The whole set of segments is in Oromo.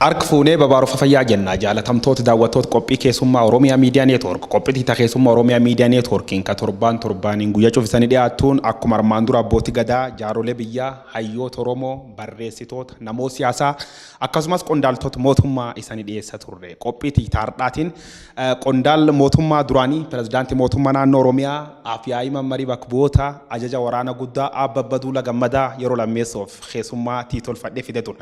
Harka fuunee babaarufa fayyaa jenna. Jaalatamtoota daawwattoota qophii keessummaa Oromiyaa Miidiyaa Neetwoork. Qophii ta keessummaa Oromiyaa Miidiyaa Neetwoorkiin ka torbaan torbaaniin guyyaa cufisanii dhiyaattuun akkuma armaan dura abbootii gadaa, jaarolee biyyaa, hayyoota Oromoo, barreessitoota, namoota siyaasaa akkasumas qondaaltota mootummaa isanii dhiyeessa turre. Qophii tiitaardhaatiin qondaal mootummaa duraanii pirezidaantii mootummaa naannoo Oromiyaa Afyaa'ii Mammarii bakka bu'oota ajaja waraana guddaa Aabba Abbaduula Gammadaa yeroo lammeessoof keessummaa tiitolfadhee fide ture.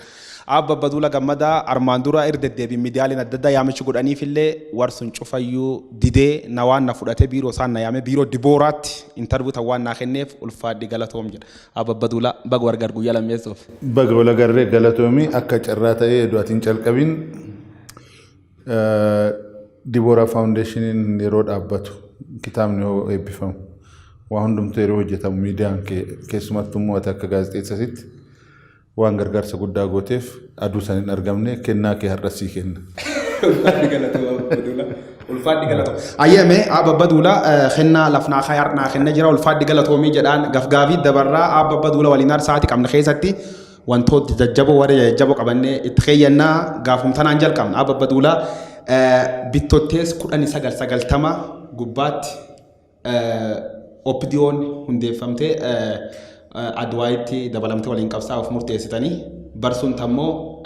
Aabba Abbaduula Gammadaa armaan dura irra deddeebiin miidiyaaleen adda addaa yaamichi godhaniifillee warsun cufayyuu didee na waan na fudhatee biiroo isaan na yaame biiroo Dibooraatti intarviyuu tan waan naa kenneef ulfaadhi galatoom jedha. Aabba Abbaduula baga wargar guyyaa lammeessoof. Baga wal agarree, galatoomii. Akka carraa ta'ee edu ati hin calqabin Dibooraa Faawundeeshiniin yeroo dhaabbatu, kitaabni yoo eebbifamu, waa hundumtuu yeroo hojjetamu, miidiyaan keessumattuu immoo ati akka gaazexeessasitti waan gargaarsa guddaa gooteef aduu san hin argamne, kennaa kee har'a sii kenna. Ulfaadhi galatoom, Aabba Abbaduula. Ulfaadhi galatoom. Ayyame Aabba Abbaduula kennaa lafnaa kaayar naa kenna jira, ulfaadhi galatoomii jedhaan gafgaafii dabarraa. Aabba Abbaduula waliin sa'aatii qabna keessatti wantoota jajjaboo warra jajjaboo qabannee itti keeyyannaa gaafum tanaan jalqabna. Aabba Abbaduula, bittottees 1990 gubbaatti OPDO'n hundeeffamtee ADWUItti dabalamtee waliin qabsaa'uuf murteessitanii barsuun tammoo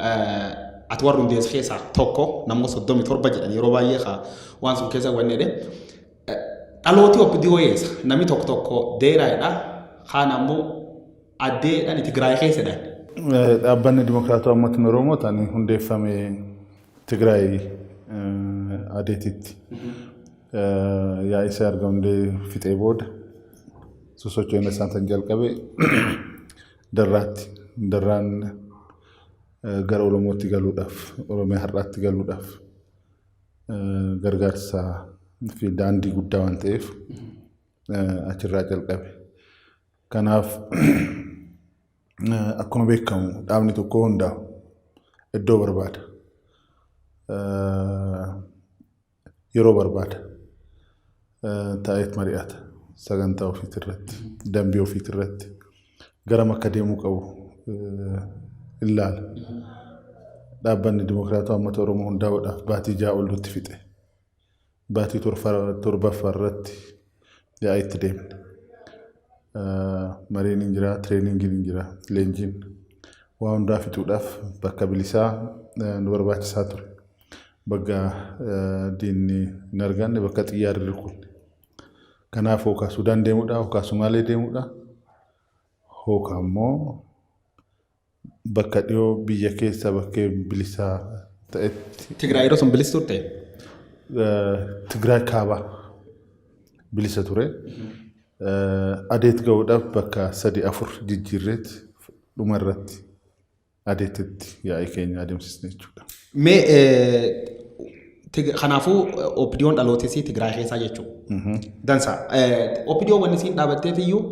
ati warra hundeesse keessaa tokko, namoota 37 jedhan yeroo baay'ee kaa waan sun keessa wanni jedhe. Dhalooti OPDO eessa? Namni tokko tokko deeraadha, kaan ammoo addeedhaan Tigraay keessadhaan. Dhaabbanni Dimokiraatawaa Uummatni Oromoo tan hundeeffame Tigraay Adeetitti. Yaa'ii isaa erga hundee fixee booda sosocho'ina isaan tan jalqabe Darraatti. Darraan gara Oromootti galuudhaaf, Oromiyaa har'aatti galuudhaaf gargaarsa fi daandii guddaa waan ta'eef achirraa jalqabe. Kanaaf akkuma beekamu dhaabni tokko hundaa'u iddoo barbaada. Yeroo barbaada. Taa'eet mari'ata. Sagantaa ofiit irratti, dambii ofiit irratti garam akka deemuu qabu ilaala. Dhaabbanni Dimokiraatawaa Uummata Oromoo hundaa'uudhaaf baatii 6 ol nutti fixe. Baatii torbaffaa irratti yaa'iitti deemne. Mariin hin jira, trainingiin hin jira, leenjiin waa hundaa fixuudhaaf bakka bilisaa nu barbaachisaa ture. Bakka diinni hin arganne, bakka xiyyaarri rukunne. Kanaaf hookaa Sudaan deemuudha, hookaa Sumaalee deemuudha, hookaa immoo bakka dhiyoo biyya keessa bakkee bilisaa ta'etti. Tigraay yeroo sun bilisa turte? Tigraay kaabaa bilisa ture. Adeet ga'uudhaaf bakka sadi afur jijjiirreetti dhuma irratti Adeetitti yaa'ii keenya adeemsisne jechuudha. Mee kanaafuu OPDO'n dhalootisii Tigraay keessaa jechuudha. Dansa. OPDO wanni isiin dhaabatteef iyyuu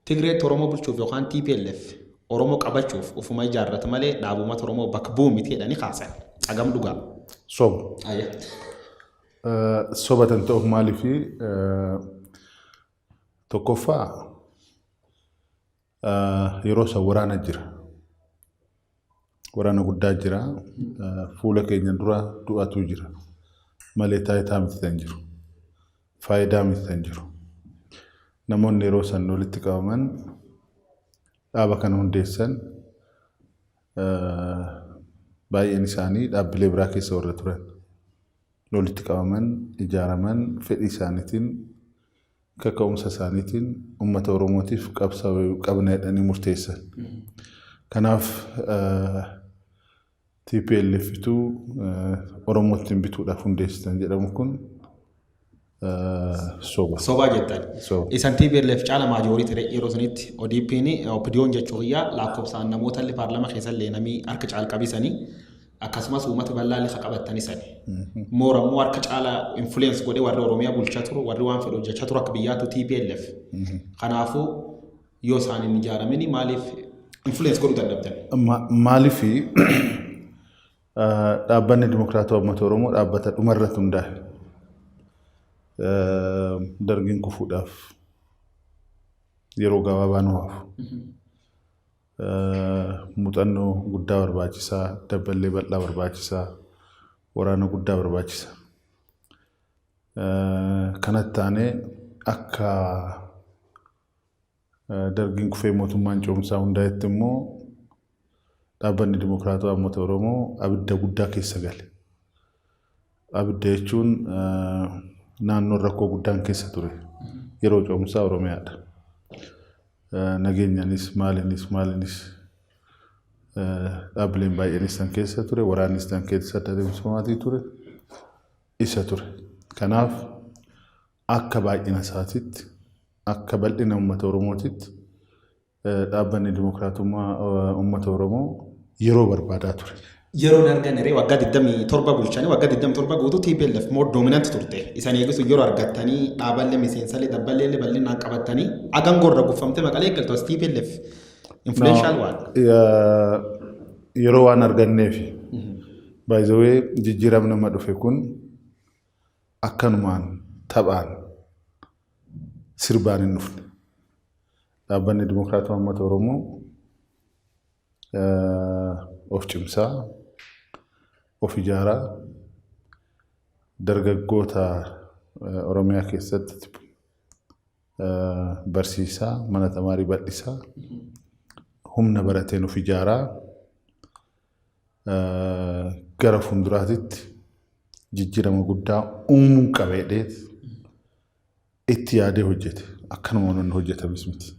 Tigreetti Oromoo bulchuuf yookaan TPLF Oromoo qabachuuf ufuma ijaarrate malee dhaabumata Oromoo bakka bu'u miti jedhanii kaasan. Hagam dhugaa? Soba. Soba tan ta'uuf maaliifi, tokkoffaa yeroo san waraana jira. Waraana guddaa jira. Fuula keenya dura du'atu jira. Malee taayitaa miti kan jiru. Faayidaa miti kan jiru. Namoonni yeroo san walitti qabaman dhaaba kana hundeessan baay'een isaanii dhaabbilee biraa keessa warra turan. Walitti qabaman, ijaaraman, fedhii isaaniitiin, kaka'umsa isaaniitiin uummata Oromootiif qabsaa'uu qabna jedhanii murteessan. Kanaaf TPLFtu Oromootti bituudhaaf hundeessitan jedhamu kun soba. Sobaa jettan. Soba. Isan TPLF caala majority yeroo sanitti ODP'n, OPDO'n jechuu kiyyaa, lakkoofsaan namoota illee paarlama keessa illee namni harka caal qabisanii akkasumas uummata bal'aa illee qabatanii sani. Moora immoo harka caala influence godhee warri Oromiyaa bulchaa turu, warri waan fedhu hojjechaa turu akka biyyaatu TPLF. Kanaafuu yoo isaan hin ijaaramini maaliif influence godhuu dadhabdan? Maaliifi, dhaabbanni Dimokiraatawaa Uummata Oromoo dhaabbata dhumarratti hundaa'e. Dargiin kufuudhaaf yeroo gabaabaa nu hafu. Muuxannoo guddaa barbaachisaa, dabballee bal'aa barbaachisaa, waraana guddaa barbaachisa. Kanatti taanee akka Dargiin kufee mootummaan ce'umsaa hundaa'etti immoo Dhaabbanni Dimokiraatawaa Uummata Oromoo abidda guddaa keessa gale. Abidda jechuun naannoon rakkoo guddaan keessa ture. Yeroo ce'umsaa Oromiyaadha. Nageenyaanis maaliinis maaliinis dhaabbileen baay'eenis tan keessa ture, waraannis tan keessa adeemsifamaatii ture, isa ture. Kanaaf akka baay'ina isaatitti, akka bal'ina uummata Oromootitti Dhaabbanni Dimokiraatummaa Uummata Oromoo yeroo barbaadaa ture. Yeroon arganne waggaa 27 bulchanii, waggaa 27 guutuu TPLF more dominant turte. Isan eegisu yeroo argattanii dhaaballee, miseensallee, dabballeellee bal'inaan qabattanii agan gorra guffamte Maqalee eeggaltu as TPLF influential waan. Yeroo waan arganneefi. By the way, jijjiiramni amma dhufe kun akkanumaan taphaan sirbaan hin dhufne. Dhaabbanni Dimokiraatawaa Uummata Oromoo of cimsaa, of ijaaraa, dargaggoota Oromiyaa keessatti barsiisaa, mana tamaarii bal'isaa, humna barateen of ijaaraa, gara fuulduraatitti jijjiirama guddaa uumuun qaba jedhee itti yaadee hojjete. Akkanuma wanni hojjetames miti.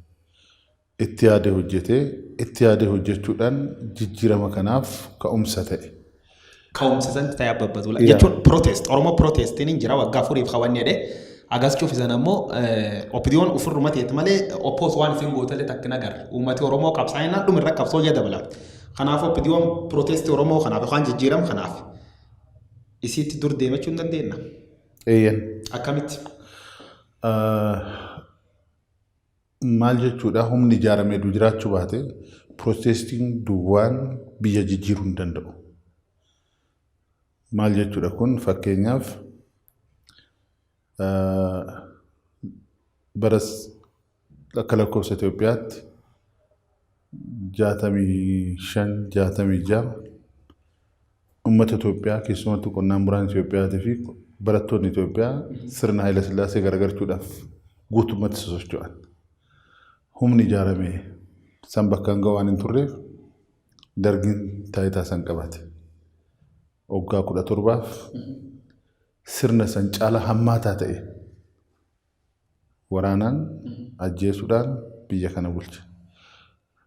Itti yaadee hojjete, itti yaadee hojjechuudhaan jijjiirama kanaaf ka'umsa ta'e. Ka'umsa san ta'e abbabbatula. Jechuun protest, Oromoo protestiin hin jira waggaa 4f hawanni jedhee agas cufisan ammoo OPDOn ofirruma ta'eet malee oppose waan isin gootellee takka hin agarre. Uummati Oromoo qabsaa'inaan dhumirra qabsoo ija dabala. Kanaaf OPDOn protestii Oromoo kanaaf yookaan jijjiirama kanaaf isiitti dur deemachuu hin dandeenya. Eeyyan. Akkamitti? Maal jechuudha, humni ijaaramee du jiraachuu baate protestiin duwwaan biyya jijjiiruu hin danda'u. Maal jechuudha kun? Fakkeenyaaf, bara akka lakkoofsa Itoophiyaatti 65, 66 uummata Itoophiyaa, keessumattuu qonnaan bulaan Itoophiyaatii fi barattoonni Itoophiyaa sirna Haayila Sillaasee garagalchuudhaaf guutummaatti sosocho'an. Humni ijaarame san bakka hanga waan hin turreef Dargiin taayitaa san qabate. Waggaa 17f sirna san caala hammaataa ta'e waraanaan ajjeesuudhaan biyya kana bulche.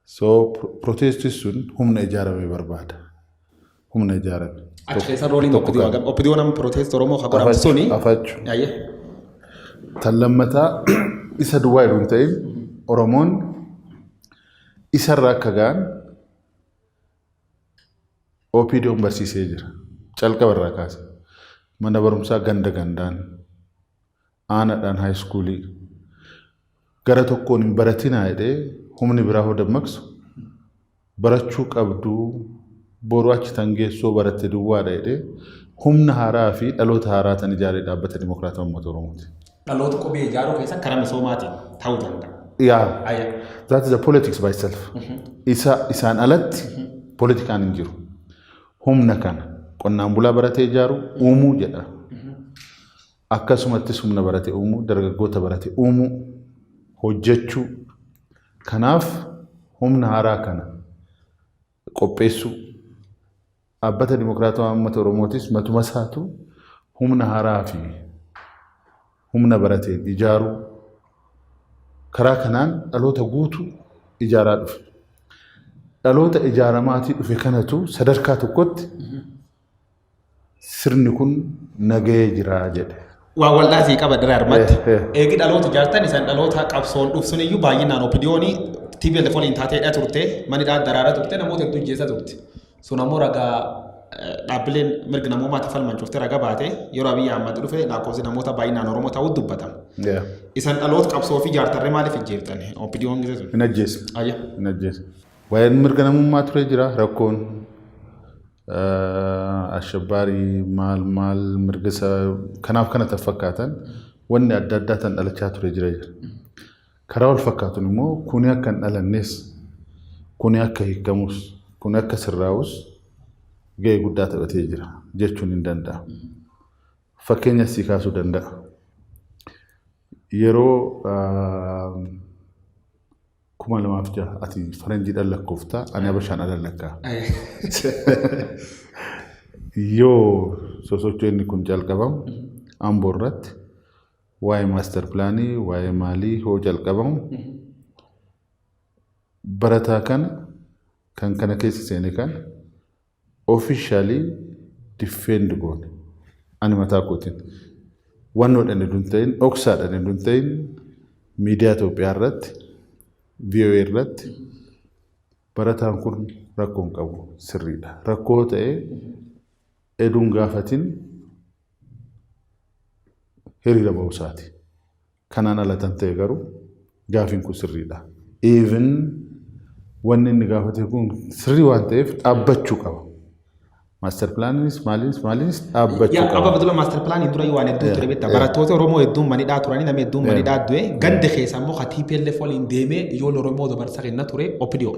So protestii sun humna ijaarame barbaada. Humna ijaarame. Achi keessa rooliin OPDO hagam? OPDO nama protest Oromoo ka godhamu suni. Afachu. Ayyee. Tan lammataa, isa duwwaa jedhu hin ta'in, Oromoon isarra akka ga'an OPDOn barsiisee jira. Calqaba irraa kaase. Mana barumsaa ganda gandaan, aanaadhaan high schoolii, gara tokkoon hin baratinaa jedhee humni biraa hoo dammaqsu, barachuu qabduu, boru achi tan geessoo baratte duwwaadha jedhee humna haaraa fi dhaloota haaraa tan ijaaree Dhaabbata Dimokiraatawaa Uummata Oromooti. Dhaloota qubee ijaaruu keessa karaa misoomaatiin ta'uu danda'a. Yeah. That is a politics by itself. Isa isaan alatti politikaan hin jiru. Humna kana qonnaan bulaa baratee ijaaru uumuu jedha. Akkasumattis humna barate uumuu, dargaggoota barate uumuu, hojjechuu. Kanaaf humna haaraa kana qopheessuu. Dhaabbata Dimokiraatawaa Uummata Oromootis matuma isaatu humna haaraa fi humna barateen ijaaruu, karaa kanaan dhaloota guutuu ijaaraa dhufe. Dhaloota ijaaramaatii dhufe kanatu sadarkaa tokkotti sirni kun nagahee jira jedhe. Waa wal'aasii qaba dira harmatti. Eegi dhaloota ijaartan isaan dhaloota qabsoon dhufsun iyyuu baay'inaan OPDOn TPLF waliin taateedha turte, mani dhaa daraara turte, namoota hedduu ijjeessa turte. Sun ammoo ragaa dhaabbileen mirga namoomaatti falman cuftee raga baate, yeroo Abiyyi Ahmad dhufe lakkoofsi namoota baay'inaan Oromoo ta'uu dubbatama. Isan dhaloota qabsoo fi ijaartarree maaliif ijjeeftan? OPDOn gisee sun. Hin ajjeesne. Hin ajjeesne. Waa'een mirga namummaa ture jira rakkoon. Ashabbaarii maal maal mirga kanaaf kana tan fakkaatan wanni adda addaa tan dhalachaa ture jira jira. Karaa wal fakkaatuun immoo kuni akka hin dhalannes Kuni akka hiikamus, kun akka sirraa'us gahee guddaa taphatee jira jechuun hin danda'amu. Fakkeenya si kaasuu danda'a. Yeroo 2006, ati faranjiidhaan lakkooftaa, ani habashaan alan lakkaa. Yoo sosochoonni kun jalqabamu, Amboo irratti waa'ee master planii, waa'ee maalii hoo jalqabamu, barataa kana kan kana keessa seene kana officially defend goone. Ani mataa kootiin wannoodhaan hedduun hin ta'in, dhoksaadhaan hedduun hin ta'in, miidiyaa Itoophiyaa irratti, VOA irratti, barataan kun rakkoo hin qabu, sirriidha. Rakkoo ta'ee eduun gaafatin hiriira ba'uusaati. Kanaan ala tan ta'e garuu gaafiin kun sirriidha. Even wanni inni gaafate kun sirrii waan ta'eef dhaabbachuu qaba. Master planiinis maaliinis maaliinis dhaabbachuu Yaa qaba. Abba Abdullah, master planii dura waan hedduu ture beektaa. Barattoota Oromoo hedduun manidhaa turanii, namni hedduun manidhaa du'e. Ganda keessa immoo ka TPLF waliin deemee ijoollee Oromoo dabarsa kenna ture OPDO.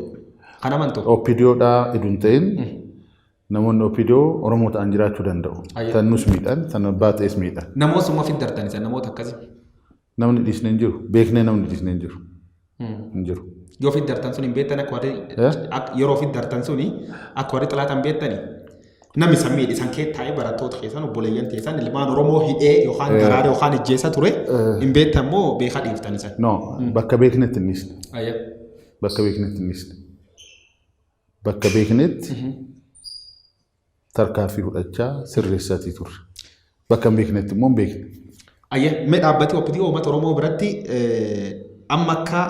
Kan amantu. OPDOdhaa eduu hin ta'in, namoonni OPDO Oromoo ta'an jiraachuu danda'u. Tan nus miidhan, tan abbaa ta'es miidhan. Namoota summa ofitti dartan isa namoota akkasii. Namni dhiisne hin jiru. Beeknee namni dhiisne hin jiru. Hin jiru. Yoo ofitti dartan sun hin beektan akka warri yeroo ofitti dartan suni akka warri xilaatan beektani. Namni san miidhe san kee taa'ee barattoota keessan, obboleeyyan teessan, ilmaan Oromoo hidhee yookaan daraaree yookaan ijjeessa ture hin beektan moo beekaa dhiiftan isan? No, bakka beeknetti hin dhiisne. Bakka beeknetti hin dhiisne. Bakka beeknetti tarkaanfii fudhachaa sirreessaatii turre. Bakka hin beeknetti immoo hin beekne. Mee dhaabbati OPDO uummata Oromoo biratti amma akka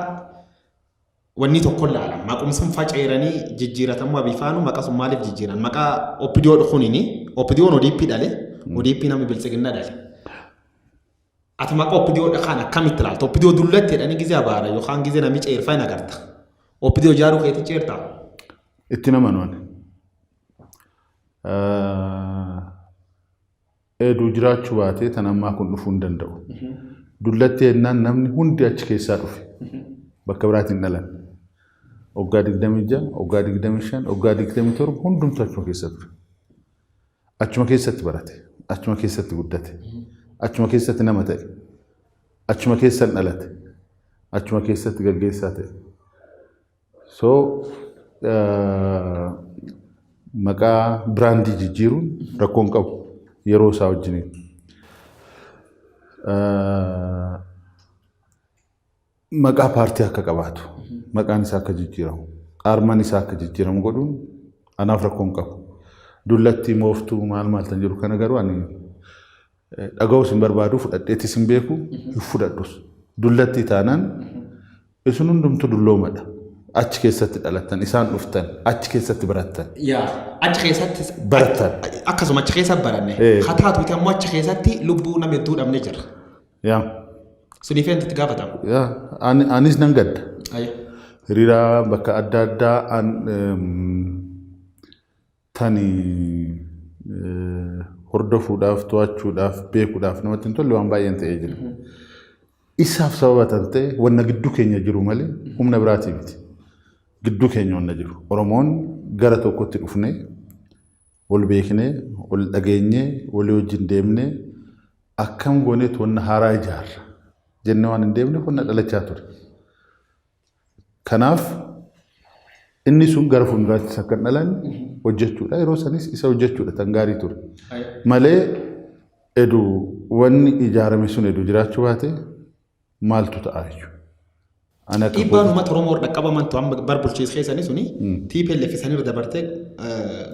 wanni tokko ilaala. Maqumsun faceeranii jijjiiratamuu abifaanu maqaa sun maaliif jijjiiran? Maqaa OPDO dhufuuniini OPDOn ODP dhale, ODP namni biltsiginna dhale. Ati maqaa OPDO kan akkamitti ilaalta? OPDO dullatti jedhanii gizee abaara yookaan gizee namni ceerfaa hin agarta. OPDO ijaaruu keetti ceertaa? Itti nama ani. Eeduu jiraachuu baatee tan ammaa kun dhufuu hin danda'u. Dullatti jennaan namni hundi achi keessaa dhufe. Bakka biraatiin dhalan. Waggaa 26, waggaa 25, waggaa 27 hundumtu achuma keessa ture. Achuma keessatti barate. Achuma keessatti guddate. Achuma keessatti nama ta'e. Achuma keessan dhalate. Achuma keessatti gaggeessaa ta'e. So maqaa brandii jijjiiruun rakkoo hin qabu yeroo isaa wajjiniin. Maqaa paartii akka qabaatu, maqaan isaa akka jijjiiramu, aarmaan isaa akka jijjiiramu godhuun anaaf rakkoo hin qabu. Dullatti, mooftuu, maal maal tan jedhu kana garuu ani dhaga'uus hin barbaadu, fudhadheetis hin beeku, hin fudhadhus. Dullatti taanaan isin hundumtu dulloomadha. Achi keessatti dhalattan, isaan dhuftan, achi keessatti barattan. Yaa, achi keessatti Barattan. Akkasuma achi keessa baranne. Haa taatu immoo achi keessatti lubbuu nama hedduu dhabne jira. Yaa. Suniif eenyutti itti gaafatama? Yaa, anis nan gadda. Hiriira bakka adda addaa tani hordofuudhaaf, to'achuudhaaf, beekuudhaaf namatti hin tolle waan baay'een ta'ee jira. Isaaf sababa kan ta'e wanna gidduu keenya jiru malee humna biraatii miti. Gidduu keenya wanna jiru. Oromoon gara tokkotti dhufnee, wal beeknee, wal dhageenyee, walii wajjin deemnee, akkam gooneetu wanna haaraa ijaarra jennee waan hin deemneef wanna dhalachaa ture. Kanaaf inni sun gara fuulduraattis akka hin dhalanne hojjechuudha. Yeroo sanis isa hojjechuudha tan gaarii ture. Malee edu wanni ijaarame sun edu jiraachuu baate maaltu ta'a jechuudha. Ani akka Dhiibbaan uummata Oromoo irra qabamantu amma bar bulchiinsa keessanii suni TPLF sanirra dabartee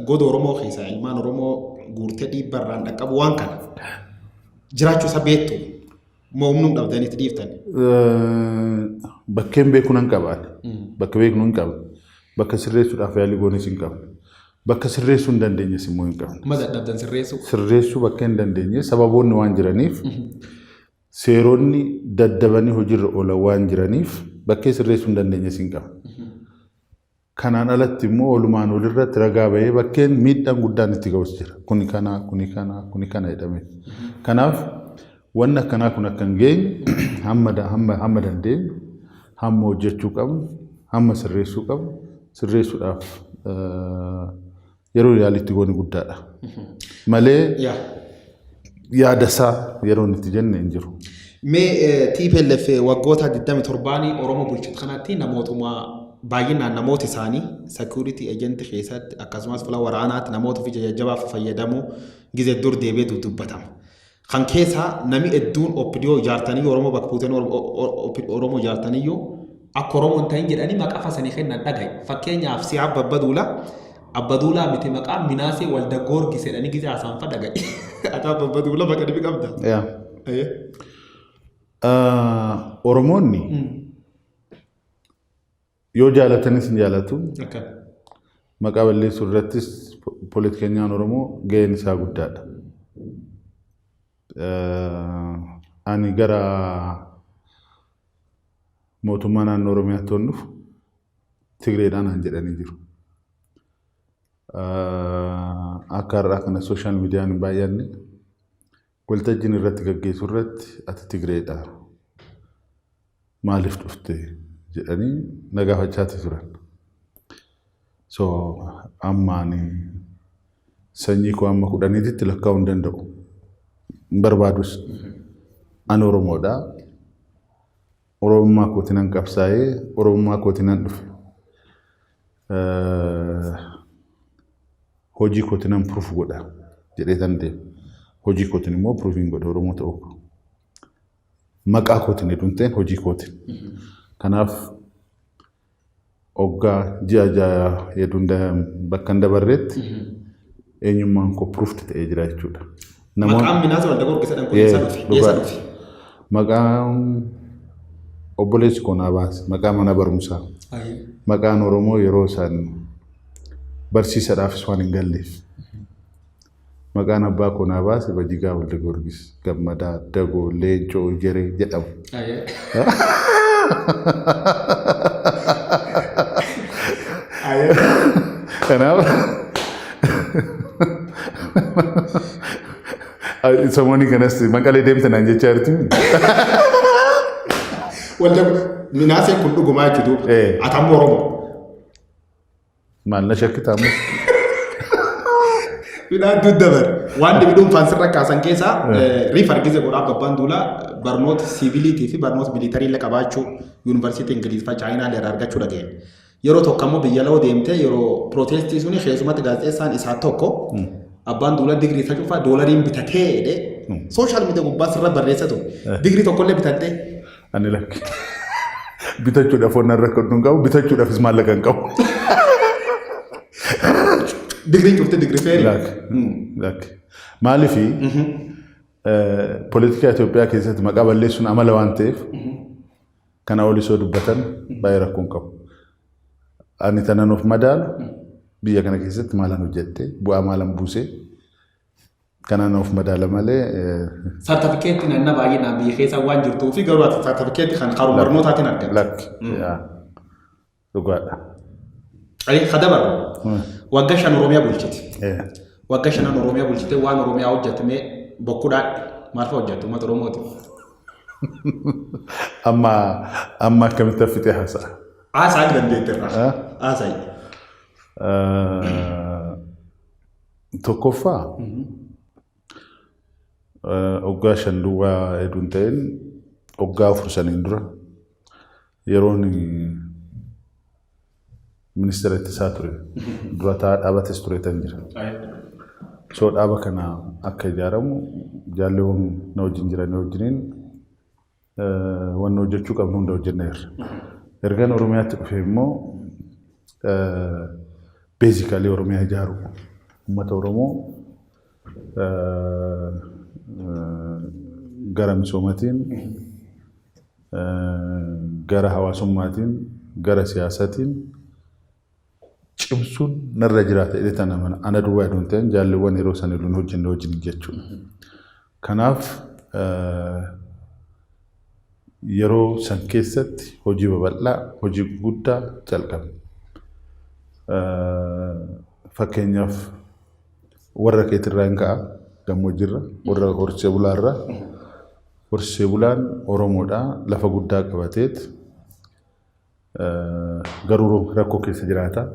goda Oromoo keessaa ilmaan Oromoo guurtee dhiibbaa irraan dhaqqabu waan kana jiraachuu isa beektu moo humnuu dhabdanii itti dhiiftan? Bakkeen beeku nan qaba ani. Bakka beeknu hin qabne. Bakka sirreessuudhaaf yaalii goonis hin qabne. Bakka sirreessuu hin dandeenyes immoo hin qabne. Ma dadhabdan sirreessuu? Sirreessuu bakka hin dandeenye sababoonni waan jiraniif, seeronni daddabanii hojiirra oolan waan jiraniif, bakkee sirreessuu hin dandeenyes hin qabne. Kanaan alatti immoo walumaan walirratti ragaa bahee bakkeen miidhaan guddaan itti ga'us jira. Kuni kana, kuni kana, kuni kana jedhamee. Kanaaf wanni akkanaa kun akka hin geenye hamma hamma hamma dandeenyu, hamma hojjechuu qabnu, hamma sirreessuu qabnu Sirreessuudhaaf yeroo yaalitti goone guddaadha. Malee yaada isaa yeroo itti jenne hin jiru. Mee TPLF waggoota 27 Oromoo bulchitu kanatti namootuma baay'inaan namoota isaanii security agent keessatti, akkasumas fuula waraanaatti namoota ofii jajjabaaf fayyadamuu gizee dur deebi'ee dubbatama. Kan keessaa nami hedduun OPDO ijaartanii, Oromoo bakka buutanii Oromoo ijaartaniyyuu akka Oromoo hin ta'in jedhanii maqaa fasanii kennan dhagaye. Fakkeenyaaf si Abba Abbaduulaa, Abbaduulaa miti, maqaa Minaasee Walda Goorgis jedhanii gizee haasaan fa dhagaye. Ati Abba Abbaduulaa maqaa dhibi qabda? Yaa. Oromoonni yoo jaalatanis hin jaalatu. Maqaa balleessuu irrattis poolitikeenyaan Oromoo gaheen isaa guddaadha. Ani gara mootummaa naannoo Oromiyaatti yoon dhufu Tigreedhaan naan jedhanii jiru. Akka har'aa kana social mediaan hin baay'anne, waltajjiin irratti gaggeessu irratti "Ati Tigreedha, maaliif dhufte?" jedhanii na gaafachaati turan. So amma ani sanyii koo amma 10tti lakkaa'uu hin danda'u. Hin barbaadus. Ani Oromoodha. Oromummaa kootiin nan qabsaa'ee, Oromummaa kootiin nan dhufe. Hojii kootiin nan proof godha jedhee tan deema. Hojii kootiin immoo proofiin godha Oromoo ta'uu koo. Maqaa kootiin hedduun hin ta'in, hojii kootiin. Kanaaf hoggaa ji'a 6 hedduun bakka hin dabarreetti eenyummaan koo proofed ta'ee jira jechuudha. Maqaan Minaasee Walda Goorgis jedhan kun eessa dhufe? Eessa dhufe? Maqaan obboleessi koo naa baase, maqaa mana barumsaa. Maqaan Oromoo yeroo isaan barsiisadhaafis waan hin galleef. Maqaan abbaa koo naa baase Bajigaa Walda Goorgis Gammadaa Dagoo Leencoo Ijeree jedhamu. Kanaaf samoonni kanas Maqalee deemte naan jechaa jirti. Walda Minaaseen kun dhugumaa jechuudha. Ati ammoo Oromoo. Maal na shakkitaa ammas? Midhaan duddabar. Waan dhibi dhuunfaan sirra kaasan keessaa riif argise godhaa Abbaan Duulaa barnoota siiviliitii fi barnoota militarii illee qabaachuu yuunivarsiitii Ingiliffaa Chaayinaa illee irraa argachuu dhageenye. Yeroo tokko ammoo biyya loo deemtee yeroo protestii suni keessumatti gaazexeessaan isaa tokko "Abbaan Duulaa digirii isa cufaa doolariin bitatee" jedhee social media gubbaa sirra barreessa ture. Digirii tokkollee bitattee? Ani lakki. Bitachuudhaaf waan rakkadhu hin qabu, bitachuudhaafis maallaqa hin qabu. Digiriin cuftee digirii feeri. Lakki. Lakki. Maaliifi poolitikaa Itoophiyaa keessatti maqaa balleessuun amala waan ta'eef kana ol isoo dubbatan baay'ee rakkoo hin qabu. Ani tanan of madaalu biyya kana keessatti maalan hojjedhe, bu'aa maalan buuse, kanaan of madaala malee. Sartifikeettiin nanna baay'inaan biyya keessa waan jirtuu fi garuu ati sartifikeetti kan karuma barnootaatiin argatte. Lakki. Dhugaadha. Kadabarru waggaa 5 Oromiyaa bulchiti. Waggaa shanan Oromiyaa bulchite, waan Oromiyaa hojjetame bokkuudhaan maal fa'a hojjette uummata Oromootiif? Amma amma akkamitti affitee haasa'a? Haasaa dandeettirra. Haasa'i. Tokkoffaa, waggaa 5 duwwaa hedduu hin ta'in, waggaa 4 saniin dura yeroon ministeera ittisaa ture, dura taa'aa dhaabates ture tan jira. So dhaaba kana akka ijaaramu jaalleewwan na wajjin jiran wajjiniin wanna hojjechuu qabnu hunda hojjenneerra. Ergaan Oromiyaatti dhufe immoo basically Oromiyaa ijaaru, uummata Oromoo gara misoomaatiin, gara hawaasummaatiin, gara siyaasaatiin cimsuun narra jiraata jedhee tan amana. Ana duwwaa jedhu hin ta'in, jaalleewwan yeroo sana illee hojjenne wajjin jechuudha. Kanaaf yeroo san keessatti hojii babal'aa, hojii guddaa calqabne. Fakkeenyaaf warra keetirraa hin ka'a, gammoojjiirra, warra horsiisee bulaarra. Horsiisee bulaan Oromoodha, lafa guddaa qabateet Garuu rakkoo keessa jiraata.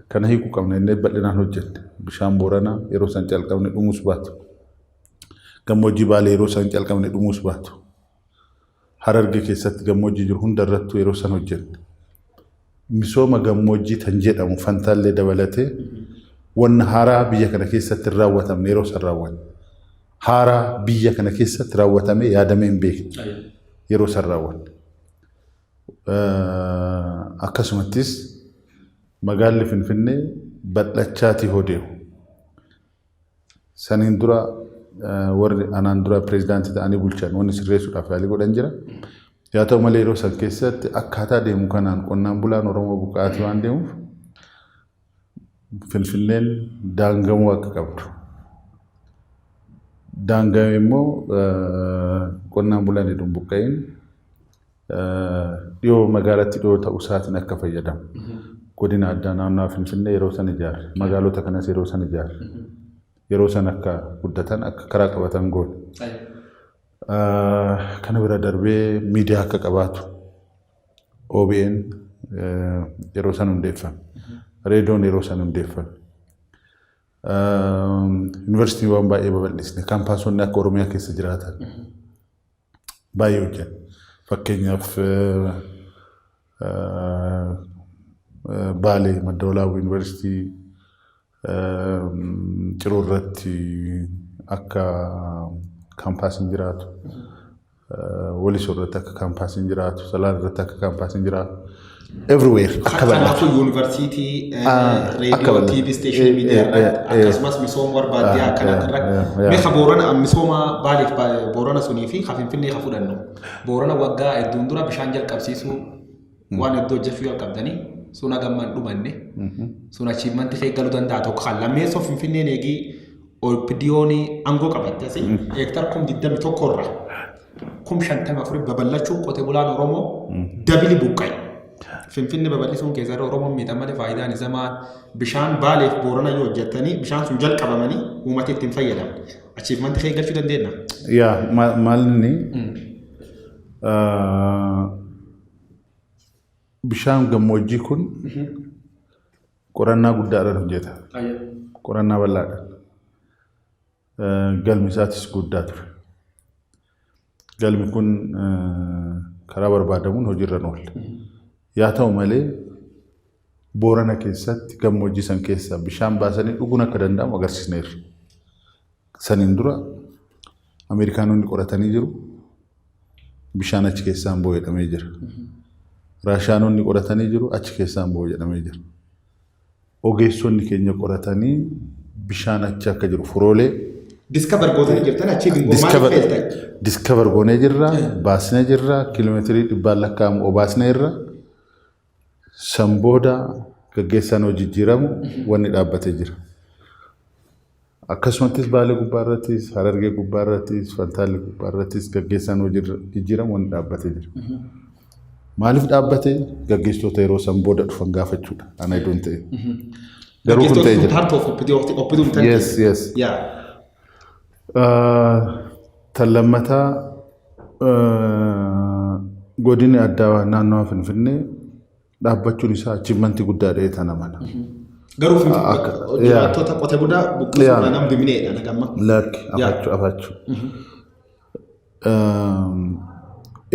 Kana hiikuu qabna innee bal'inaan hojjenne. Bishaan Booranaa yeroo san calqabne dhumuus baatu. Gammoojjii Baalee yeroo san calqabne dhumuus baatu. Harargee keessatti gammoojjii jiru hunda irrattuu yeroo san hojjenne. Misooma gammoojjii tan jedhamu Fantaallee dabalatee wanna haaraa biyya kana keessatti hin raawwatamne yeroo san raawwanne. Haaraa biyya kana keessatti raawwatamee yaadamee hin beekne yeroo san raawwanne. Akkasumattis magaalli Finfinnee bal'achaatii hoo deemu. Saniin dura warri anaan dura pireezidaantii ta'anii bulchan wanni sirreessuudhaaf yaalii godhan jira. Yaa ta'u malee yeroo san keessatti akkaataa deemu kanaan qonnaan bulaan Oromoo buqqa'aatii waan deemuuf Finfinneen daangamuu akka qabdu. Daangame immoo qonnaan bulaan hedduun buqqa'in dhiyoo magaalatti dhiyoo ta'uu isaatiin akka fayyadamu. Godina addaa naannawaa Finfinnee yeroo san ijaarre. Magaalota kanas yeroo san ijaarre. Yeroo san akka guddatan, akka karaa qabatan goone. Kana bira darbee miidiyaa akka qabaatu OBN yeroo san hundeeffame. Reediyoon yeroo san hundeeffame. Yuunivarsiitiiwwan baay'ee babal'isne. Kaampaasonni akka Oromiyaa keessa jiraatan baay'ee hojjenne. Fakkeenyaaf, Baalee Madda Walaabuu Yuunivarsiitii, Ciroo irratti akka kaampaasiin jiraatu, Walisoo irratti akka kaampaasiin jiraatu, Salaan irratti akka kaampaasiin jiraatu, everywhere akka bal'atu. Kanaafuu yuunivarsiitii, Akka reediyoo, bal'atu. TV station, miidiyaa irratti, akkasumas misooma barbaaddiyaa akkana irratti. Mee ka Boorana, misooma Baaleef Boorana sunii fi ka Finfinnee ka fudhannu. Boorana waggaa hedduun dura bishaan jalqabsiisuu, waan hedduu hojjechuu jalqabdanii sun hagamma hin dhumanne. Sun achievementii kee galuu danda'a tokko. Kan lammeessoo, Finfinneen eegii OPDO'n aangoo qabatte asii heektar 21,000 irra 54,000 babal'achuu, qote bulaan Oromoo dabili buqqa'e. Finfinnee babal'isuun keessaa Oromoon miidhan malee faayidaan isaa maal? Bishaan Baaleef Boorana yoo hojjettanii bishaan sun jalqabamanii uummati ittiin fayyadamu. Achievementii kee galchuu dandeenya. Yaa, maal inni bishaan gammoojjii kun qorannaa guddaadhaan hojjeta. Qorannaa bal'aadhaan. Galmi isaatis guddaa ture. Galmi kun karaa barbaadamuun hojiirra oolle. Yaa ta'u malee Boorana keessatti gammoojjii san keessa bishaan baasanii dhuguun akka danda'amu agarsiisneerra. Saniin dura Ameerikaanonni qoratanii jiru. Bishaan achi keessaan bu'u jedhamee jira. Raashaanonni qoratanii jiru, achi keessaan bu'u jedhamee jira. Ogeessonni keenya qoratanii bishaan achi akka jiru furoolee Discover gootanii jirtan, achi maaliif feeltan? Discover goonee jirra, baasnee jirra, kiiloomeetirii dhibbaan lakkaa'amu obaasnee jirra. San booda gaggeessaan hojii jijjiiramu wanni dhaabbatee jira. Akkasumattis Baalee gubbaa irrattis, Harargee gubbaa irrattis, Fantaallee gubbaa irrattis gaggeessaan hojii jijjiiramu wanni dhaabbatee jira. Maaliif dhaabbate? Gaggeessitoota yeroo san booda dhufan gaafachuudha. Ana iddoo hin ta'in. Garuu kun ta'ee jira. Part of OPDO OPDO hin Yes. Yaa. Tan lammataa, godinni addaa naannawaa Finfinnee dhaabbachuun isaa achievementii guddaa dha'ee tan amana. Garuu jiraattota qote bulaa buqqisuudhaan nam bimineedha nagamma. Lakki, afachuu afachuu.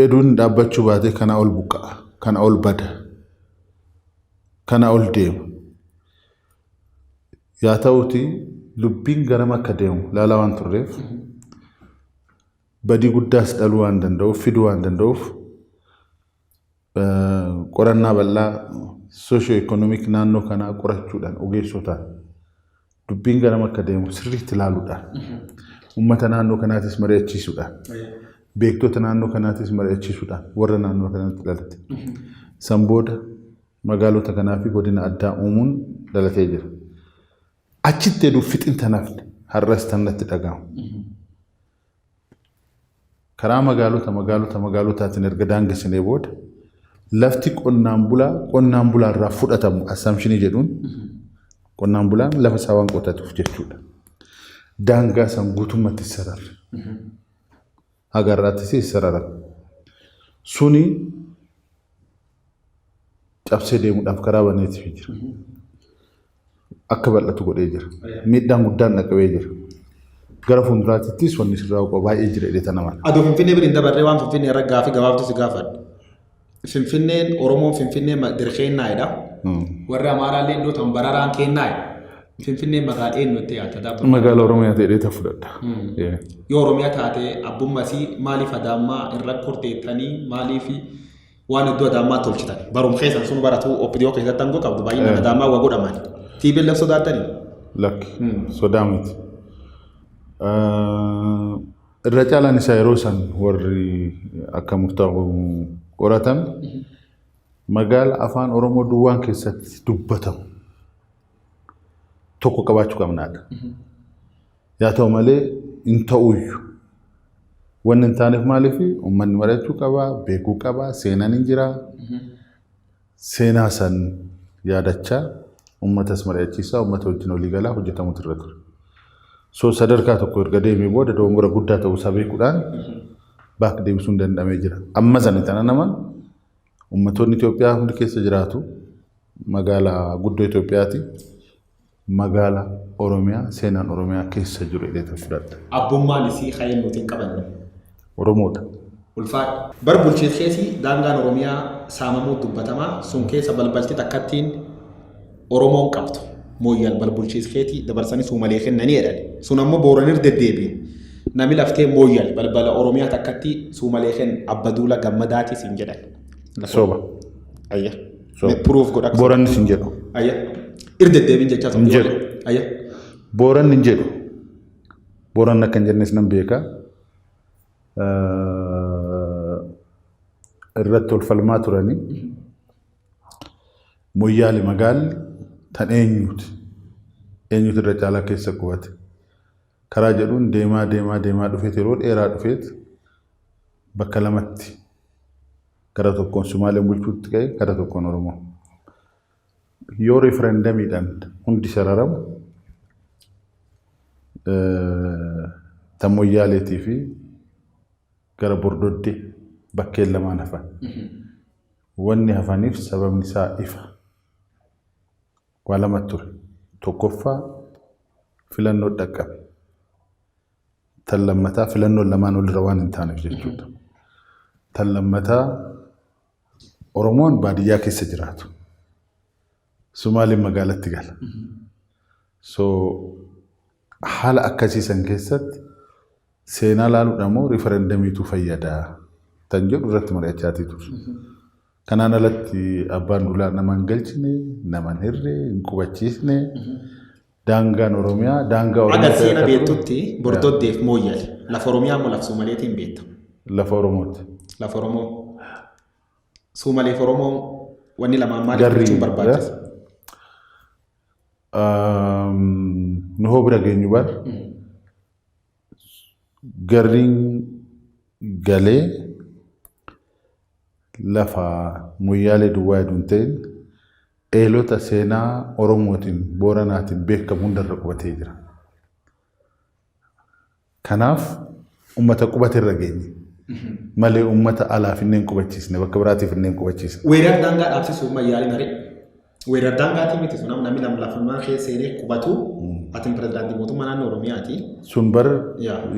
Eduun dhaabbachuu baatee kana ol buqqa'a, kana ol bada, kana ol deema. Yaa ta'uuti lubbiin garam akka deemu laalaa waan turreef, badii guddaas dhaluu waan danda'uuf, fiduu waan danda'uuf, qorannaa bal'aa socio economic naannoo kanaa qorachuudhaan, ogeessotaan dubbiin garam akka deemu sirriitti ilaaluudhaan, uummata naannoo kanaatis mari'achiisuudhaan, beektota naannoo kanaatis mari'achiisuudhaan, warra naannoo kanatti dhalate, san booda magaalota kanaa fi godina addaa uumuun dhalatee jira. Achitti heduu fixin tanafne har'as tan natti dhaga'amu. Karaa magaalota magaalota magaalotaatiin erga daangessinee booda lafti qonnaan bulaa qonnaan bulaa irraa fudhatamu assumptionii jedhuun, qonnaan bulaan lafa isaa waan qotatuuf jechuudha. Daangaa san guutummaatti sararre. Haga har'aattis sararan. Suni Cabsee deemuudhaaf karaa baneetii jira. Akka bal'atu godhee jira. Miidhaan guddaan dhaqqabee jira. Gara fuulduraattis wanni sirraa qabu baay'ee jira jedhee tana mala. Adoo Finfinnee bira hin dabarree waan Finfinnee irra gaafii gabaabduu si gaafadha. Finfinneen Oromoon Finfinnee dirqeennaayidha. Warri Amaaraallee iddoo tan bararaan kennaayidha. Finfinneen magaalaa eenyutti yaadda daabba? Magaalaa Oromiyaa ta'ee ta fudhadha. Yoo Oromiyaa taate abbummasii maaliif Adaammaa irra korteettanii, maaliif waan iddoo Adaammaa tolchitan? Barum keessan sun baratuu OPDO keessatti aangoo qabdu baay'inaan Adaammaa waa godhaman. TPLF sodaattanii? Lakki, sodaa miti. Irra caalaan isaa yeroo san warri akka murtaa'u qoratame magaala afaan Oromoo duwwaan keessatti dubbatamu tokko qabaachuu qabnaadha. Yaa ta'u malee hin ta'uyyuu. Wanni hin taaneef maaliif uummanni mari'achuu qaba, beekuu qaba, seenaan hin jira. Seenaa san yaadachaa uummatas mari'achiisaa, uummata wajjin walii galaa hojjetamutu irra ture. So sadarkaa tokko erga deemee booda dogongora guddaa ta'uusaa beekuudhaan baak deebisuun danda'amee jira. Amma sana tana naman uummattoonni Itoophiyaa hundi keessa jiraatu, magaalaa guddoo Itoophiyaati. Magaala Oromiyaa seenaan Oromiyaa keessa jiru jedhee fudhadha. Abbummaan isii ka'ee nuti hin qabanne. Oromoodha. Ulfaadha. Bar bulchiinsa keessi daangaan Oromiyaa saamamuu dubbatamaa sun keessa balbalti takkattiin Oromoon qabdu. Mooyyal bal bulchiinsa keetii dabarsanii Suumalee kennanii jedhan. Sun ammoo Booranir deddeebiin. Nami laftee Mooyyal balbala Oromiyaa takkatti Suumalee kenna Abbaduula Gammadaatis hin jedhan. Soba. Ayya. Soba. Proof godha. Boorannis hin jedhu. Ayya. Ir deddeebiin jechaa Hin jedhu. Ayya. Booranni hin jedhu. Booranni akka hin jennes nan beeka. Irratti ol falmaa turanii. Moyyaale magaalli tan eenyuuti? Eenyutu irra caalaa keessa qubate? Karaa jedhuun deemaa deemaa deemaa dhufeet yeroo dheeraa dhufeet bakka lamatti gara tokkoon Sumaaleen bulchuutti ka'e, gara tokkoon Oromoo. Yoo referendamiidhaan hundi sararamu tan Moyyaaleetii fi gara Bordoddee bakkeen lamaan hafan. Wanni hafaniif sababni isaa ifa. Waa lama ture. Tokkoffaa filannoo dhaqqabe. Tan lammataa filannoon lamaan walirra waan hin taaneef jechuudha. Tan lammataa Oromoon baadiyyaa keessa jiraatu. Sumaaliin magaalatti gala. So haala akkasii san keessatti seenaa laaluudha moo riifarandamiitu fayyada tan jedhu irratti mari'achaatii ture. Kanaan alatti abbaan duulaa nama hin galchine, nama hin hirre, hin qubachiisne. Daangaan Oromiyaa daangaa Oromiyaa. Agar seena beektutti Bordoddeef Mooyyale lafa Oromiyaa moo lafa Suumaleetiin beekta? Lafa Oromooti. Lafa Oromoo. Suumaleef Oromoo wanni lamaan maaliif gochuun barbaachisa? Nu hoo bira geenyu bar garriin galee lafa Moyyaalee duwwaa hedduun ta'in eelota seenaa Oromootiin Booranaatiin beekamu hundarra qubatee jira. Kanaaf uummata qubate irra geenye malee uummata alaaf inneen qubachiisne, bakka biraatiif inneen qubachiisne. Weerar daangaa dhaabsisuuf mayyaaliin haree. Weerar daangaatii miti sun namni lama lafumaa keessa seenee qubatu, atin pirezidaantii mootummaa naannoo Oromiyaati. Sun bar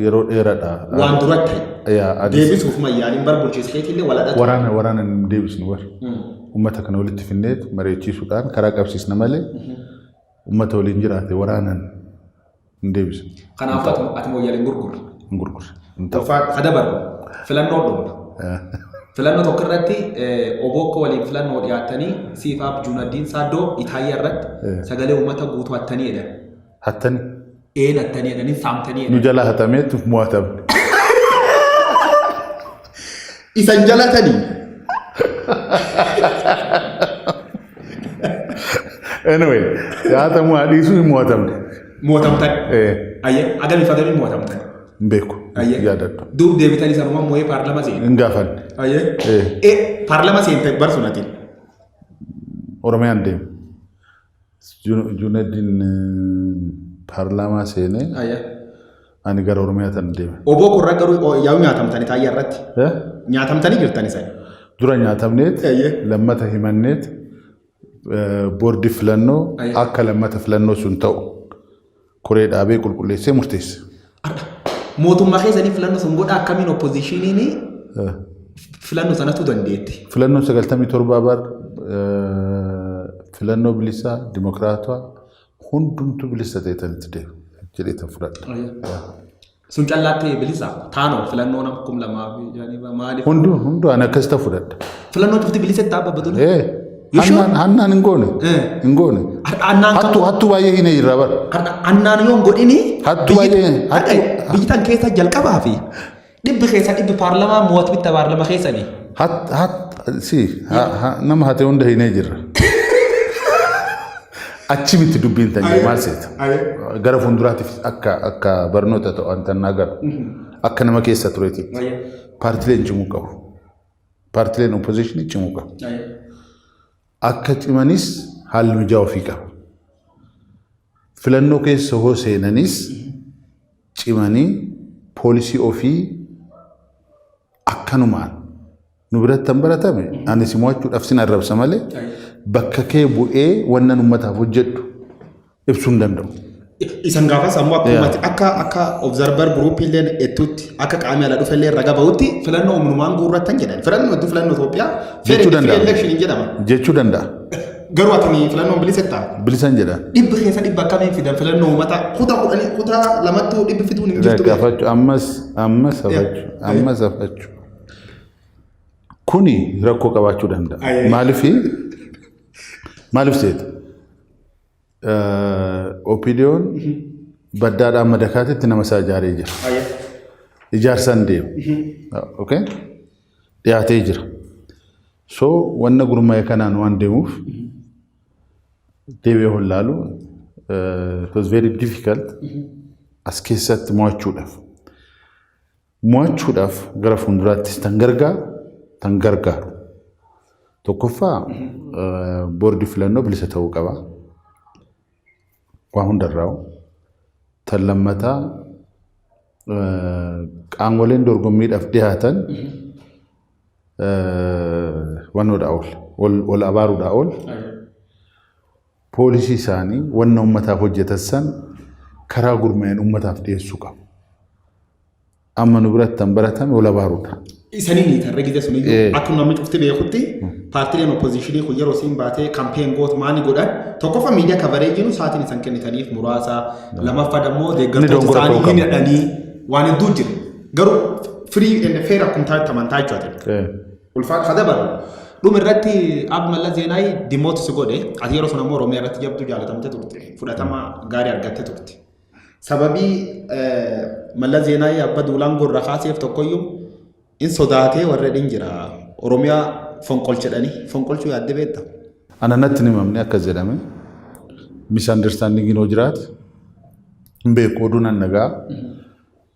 yeroo dheeraadha. Waan duratti ta'e. Deebisuuf mayyaaliin bar bulchiinsa keetiillee waladhatu. Waraana hin deebisnu bar. Uummata kana walitti finneet mari'achiisuudhaan karaa qabsiisna malee uummata waliin jiraate waraanaan hin deebisnu. Kanaafuu ati Mooyyalee hin gurgurre. Hin gurgurre. Hin ta'u. Ka dabarru filannoo dhumna. Filannoo tokko irratti Obookko waliin filannoo dhiyaattanii siifaaf Juunaddiin Saaddoo Itaayyaa irratti sagalee uummata guutuu hattanii jedhan. Hattani. Een hattanii jedhanii saamtanii Nu jedhan. jalaa hatameetu mo'atamne. Isan jalatanii. Anyway, haatamuu haa dhiisuu, hin mo'atamne. Mo'atamtan. Ayyee, agamiif agamii mo'atamtan? Hin beeku. Yaadadhu. Duub deebitanii sanuma moo'ee paarlama seene. Hin gaafanne. Ayyee. Paarlama seente barsunatiin. Oromiyaan deemu. Junaddin paarlaamaa seenee ani gara Oromiyaa tan deeme. Oboo korra garuu yaa'u nyaatamtanii taayyaa irratti. Nyaatamtanii jirtani sani. Dura nyaatamneet lammata himanneet Boordii filannoo akka lammata filannoo sun ta'u koree dhaabee qulqulleessee murteesse. Mootummaa keessanii filannoo sun godha, akkamiin oppositioniin filannoo sanatu dandeetti? Filannoon 97 bar filannoo bilisaa, dimokiraatawaa, hundumtuu bilisa ta'e tan itti deemu jedhee tan fudhadha. Sun callaatti bilisa taanoo filannoo nama 2005 maaliif? Hunduu hunduu ani akkas ta'u fudhadha. Filannoo cufti bilisa itti dhaabbatu. Ee, You sure? Hannaan hin goone. Hin goone. Annaan Hattuu hattuu baay'ee hin irraa bara. Annaan yoo hin godhini Hattuu baay'ee biyyi tan keessa jalqabaa fi dhibbi keessa dhibbi paarlamaa mo'atu bitta paarlamaa keessanii. Hat hat si nama hate hunda hinee jirra. Achi miti dubbiin tan maal seeta? Gara fuulduraatiif akka barnoota ta'u an tan agarru. Akka nama keessa tureetitti. Paartileen cimuu qabu. Paartileen oppositionii cimuu qabu. Akka cimanis haalli mijaa'uu ofii qaba. Filannoo keessa hoo seenanis cimanii poolisii ofii akkanumaan nu biratti kan baratame, ani si mo'achuudhaaf sin arrabsa malee bakka kee bu'ee wannan uummataaf hojjedhu ibsuu hin danda'u. Isan gaafas ammoo akkuma akka observer group illee ettutti, akka qaamni ala dhufe illee raga bahutti, filannoo humnumaan guurrattan jedhan. Filannoo hedduu, filannoo Itoophiyaa fair Jechuu and free danda'a. election hin jedhama. Jechuu danda'a. Garuu ati filannoon bilisettaa? Bilisan jedha. Dhibbi keessa dhibba akkamiin fidan filannoo uummataa kutaa 10 kutaa lamattuu dhibbi fiduun hin jirtu. Gaafachuu, ammas ammas hafachuu, ammas hafachuu. Kuni rakkoo qabaachuu danda'a. Maaliif seeta? OPDOn baddaadhaan madakaatitti nama isaa ijaaree jira. Ijaarsaan deemu. Okay? Dhiyaatee jira. So wanna gurmaa'e kanaan waan deemuuf deebi'ee hollaalu it was very difficult as keessatti mo'achuudhaaf. Mo'achuudhaaf gara fuulduraattis tan gargaaru. Tokkoffaa, boordii filannoo bilisa ta'uu qaba. Waa hundarraa'u. Tan lammataa, qaamoleen dorgommiidhaaf dhiyaatan wannoodhaa ol ol abaaruudhaa ol poolisii isaanii wanna uummataaf hojjetan san karaa gurmaa'een uummataaf dhiyeessuu qabu. Amma nu biratti kan baratame wal abaaruudha. Isanii ni tarree gite sun iyyuu akkuma namni cufti beekutti paartileen oppositionii kun yeroo isiin baatee campaign gootu maani godhan, tokkoffaa miidiyaa coverageiin sa'aatiin isaan kennitaniif muraasa, lammaffaa immoo deeggartoota dogongora isaanii ta'uu hin qaba. hidhanii waan hedduu jira. Garuu free and fair akkuma taate amantaa jechuudha. Ulfaata kadabaru. Dhuma irratti Ab Mallas Zeenaayi demote si godhe. Ati yeroo sun ammoo Oromiyaa irratti jabduu jaalatamte turte, fudhatama gaarii argatte turte. Sababii Mallas Zeenaayi Abba Duulaan gorra kaaseef tokkoyyuu in sodaatee warra hin jira. Oromiyaa fonqolchedhanii fonqolchuu yaadde beekta? Ana natti hin himamne akkas jedhame. Misunderstanding hoo jiraate hin beeku, oduu nan dhagaa.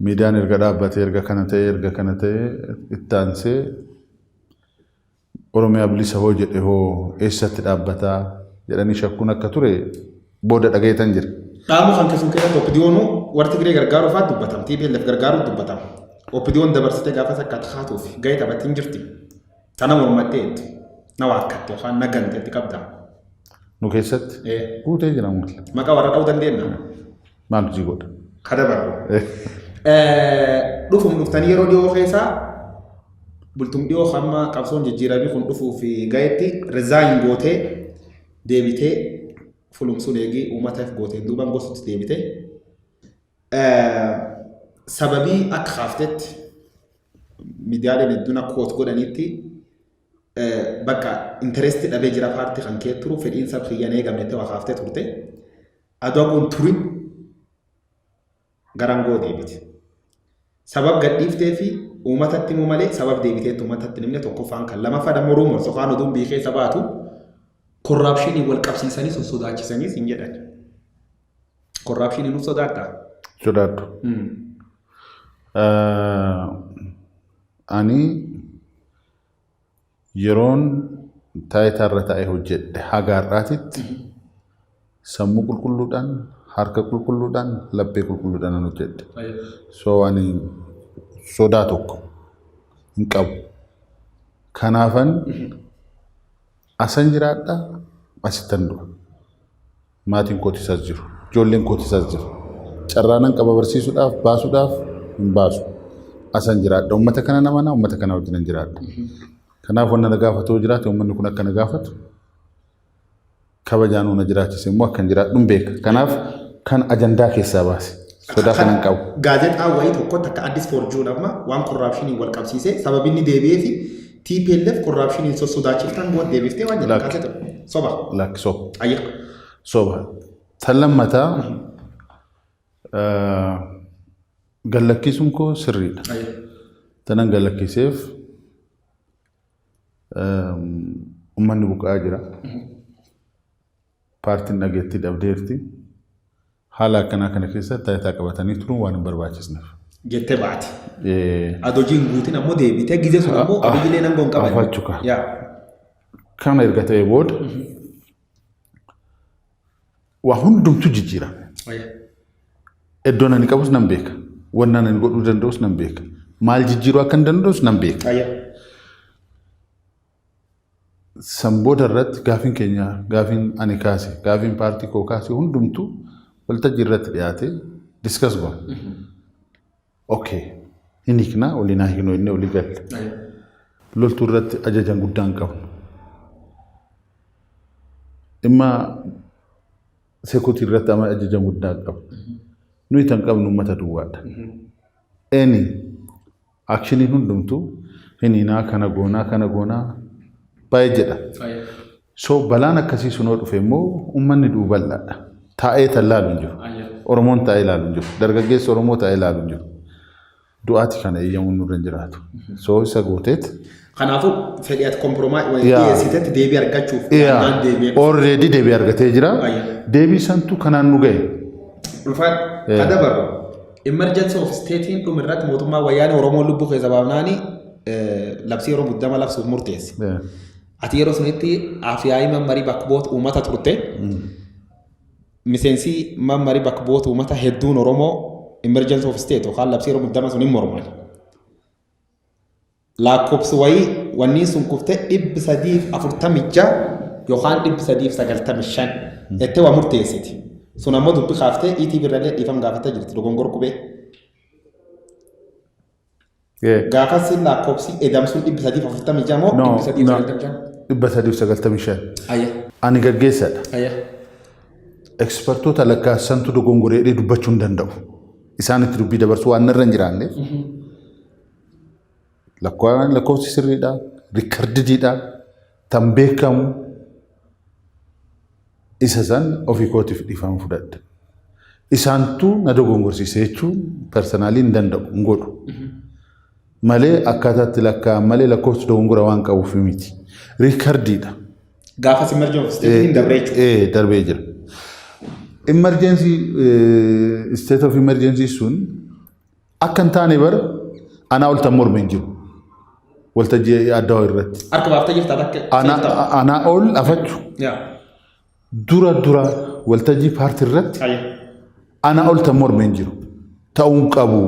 Miidiyaan erga dhaabbatee, erga kana ta'e, erga kana ta'e itti aansee Oromiyaa bilisa hoo jedhe hoo eessatti dhaabbataa jedhanii shakkuun akka ture booda dhagayetan jira. Dhaamu kan keessum keessatti OPDOn warra Tigree gargaaruu fa'aa dubbatama. TPLF gargaaruu dubbatama. OPDOn dabarsitee gaafas akka kaatuuf gahee taphattee hin jirti. Tana mormattee jettu. Na waakkatte yookaan na ganteetti qabda. Nu keessatti guutee jira maal. Maqaa warra dha'uu dandeenya. Maal hojii godha? Kadabarru. Dhufum dhuftanii yeroo dhiyoo keessaa bultum dhiyoo hamma qabsoon jijjiiramii kun dhufuuf gahetti resign gootee deebitee fulumsuun eegii uummataaf gooteen duubaan gosutti deebitee sababii akka kaaftetti miidiyaaleen hedduun akka quote godhanitti bakka interestii dhabee jira paartii kan kee turu fedhiin saba kiyyaan eegamne ta'uu kaaftee turte. Aduu kun turin garangoo deebite. Sabab gadhiiftee fi uummatatti himuu malee sabab deebiteetti uummatatti himne tokkoffaan kan lamaffaa dammoo rumors yookaan oduun biyya keessa baatu corruptionii wal qabsiisanii sossodaachisaniis hin jedhan. Corruptionii nuuf sodaadhaa? Sodaadhu. Ani yeroon taayitaarra taa'ee hojjedhe haga har'aatitti sammuu qulqulluudhaan, harka qulqulluudhaan, laphee qulqulluudhaan nan hojjedhe. So ani sodaa tokko hin qabu. Kanaafan asan jiraadha, Asittan du'a. Maatiin kootis as jiru. Ijoolleen kootis as jiru. Carraa nan qaba barsiisuudhaaf, baasuudhaaf hin baasu. Asan jiraadha. Uummata kana namana, uummata kana wajjin hin jiraadha. Kanaaf wanna na gaafatu yoo jiraate, uummanni kun akka na gaafatu, kabajaan na jiraachise immoo akka hin jiraadhu hin beeka. Kanaaf kan ajandaa keessaa baase. Sodaa kana hin qabu. Gaazexaa wayii tokkotti akka Addis Fortune amma waan corruptioniin wal qabsiise, sababni inni deebi'ee fi TPLF corruptioniin sossodaachiftan booda deebiftee waan jedhan kaasee ture. Soba. Lakki, soba. Ayya. Soba. Tan lammataa, gallakkisuun koo sirriidha. Tanan gallakkiseef uummanni buqqa'aa jira. Paartiin dhageettii dhabdeerti. Haala akkanaa kana keessatti taayitaa qabatanii turuun waan hin barbaachisneef. Jettee baate. Adojiin guutin ammoo deebitee gizee sun ammoo Abiyyilee nan goon qaban. Afachuka. Kana erga ta'e booda waa hundumtu jijjiirame. Iddoon ani qabus nan beeka. Wanna ani godhuu danda'us nan beeka. Maal jijjiiruu akka hin danda'us nan beeka. San booda irratti gaafiin keenya, gaafiin ani kaase, gaafiin paartii koo kaase hundumtuu waltajjii irratti dhiyaatee discuss goone. Okay. Hin hiiknaa, waliin haa hiiknu inni olii galle. Loltuu irratti ajajan guddaa hin qabnu. Dhimma sekutii irratti amma ajajan guddaa hin qabnu. Nuyi kan qabnu uummata duwwaadha. Any actioniin hundumtuu hin hiinaa, kana goonaa, kana goonaa baay'ee jedha. So balaan akkasii sunoo dhufe immoo uummanni du'u bal'aadha. Taa'ee tan laalu hin jiru. Oromoon taa'ee ilaalu hin jiru. Dargaggeessi Oromoo taa'ee ilaalu hin jiru. Du'aati kana eeyyamuun nurra hin jiraatu. So isa gooteet. Kanaafuu fedhii ati compromise dhiyeessitetti deebii argachuuf naan deebi'ee. Already deebii argatee jira. Deebii santu kanaan nu ga'e. Ulfaat ka dabarru emergency of statein dhuma irratti mootummaa Wayyaanee Oromoo lubbuu keessa baafnaani labsii yeroo muddama labsuuf murteesse. Ati yeroo sunitti afyaa'ii mammarii bakka bu'oota uummata turte. Miseensi mammarii bakka bu'oota uummata hedduun Oromoo emergency of state yookaan labsii yeroo muddama sun hin morman. Lakkoofsi wayii wanni sun kuftee 346 yookaan 395 jettee waa murteessiti. Sun ammoo dubbi kaaftee ETV irrallee dhiifama gaafattee jirti dogongor qubee. Gaafas lakkoofsi edamsuun 346 moo 395? 395. Ani gaggeessadha. Expertoota lakkaa'antu dogongoree jedhee dubbachuu hin danda'u. Isaanitti dubbii dabarsuu waan narra hin jiraanneef. Lakkoofsi sirriidha, recordediidha, tan beekamu isa san ofii kootiif dhiifama fudhadha. Isaantu na dogongorsiise jechuun personally hin danda'u, hin godhu. Malee akkaataatti lakkaa'an malee lakkoofsi dogongora waan qabuuf miti. Recordiidha. Gaafas emergency of state hin dabree jechuudha. Ee, darbee jira. Emergency, state of emergency sun akka hin taane bara anaa ol tan morme hin jiru. Waltajjii addaa irratti. Harka baaftee jirta akka. Anaa ol afachu dura dura waltajjii paartii irratti anaa ol tan morme hin jiru. Ta'uu hin qabu.